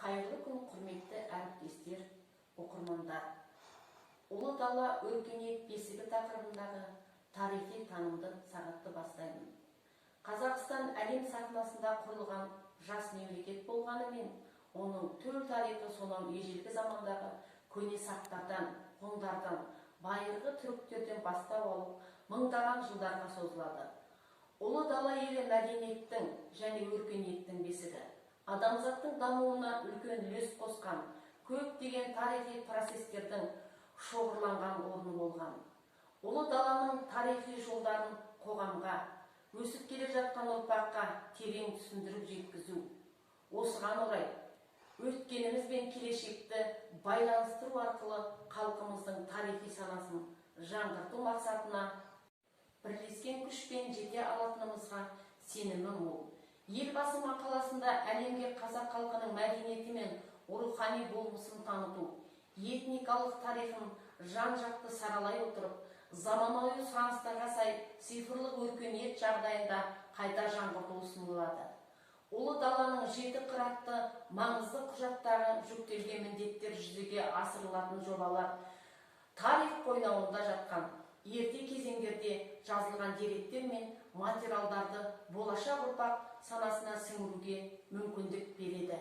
Қайырлы күн, құрметті әріптестер, оқырмандар! Ұлы дала — өркениет бесігі тақырыбындағы тарихи танымды сағатты бастаймын. Қазақстан әлем сахнасында құрылған жас мемлекет болғанымен, оның төл тарихы сонау ежелгі замандағы көне сақтардан, ғұндардан, байырғы түріктерден бастау алып, мыңдаған жылдарға созылады. Ұлы дала елі — мәдениеттің және өркениеттің бесігі. Адамзаттың дамуына үлкен үлес қосқан көптеген тарихи процестердің шоғырланған орны болған. Ұлы даланың тарихи жолдарын қоғамға, өсіп келе жатқан ұрпаққа терең түсіндіріп жеткізу, осыған орай өткеніміз бен келешекті байланыстыру арқылы халқымыздың тарихи санасын жаңғырту мақсатына бірлескен күшпен жете алатынымызға сенімім мол. Елбасы мақаласында әлемге қазақ халқының мәдениеті мен рухани болмысын таныту, этникалық тарихын жан-жақты саралай отырып, заманауи сұраныстарға сай цифрлық өркениет жағдайында қайта жаңғырту ұсынылады. Ұлы даланың жеті қыры атты маңызды құжаттағы жүктелген міндеттер, жүзеге асырылатын жобалар тарих қойнауында жатқан ерте кезеңдерде жазылған деректер мен материалдарды болашақ ұрпақ санасына сіңіруге мүмкіндік береді.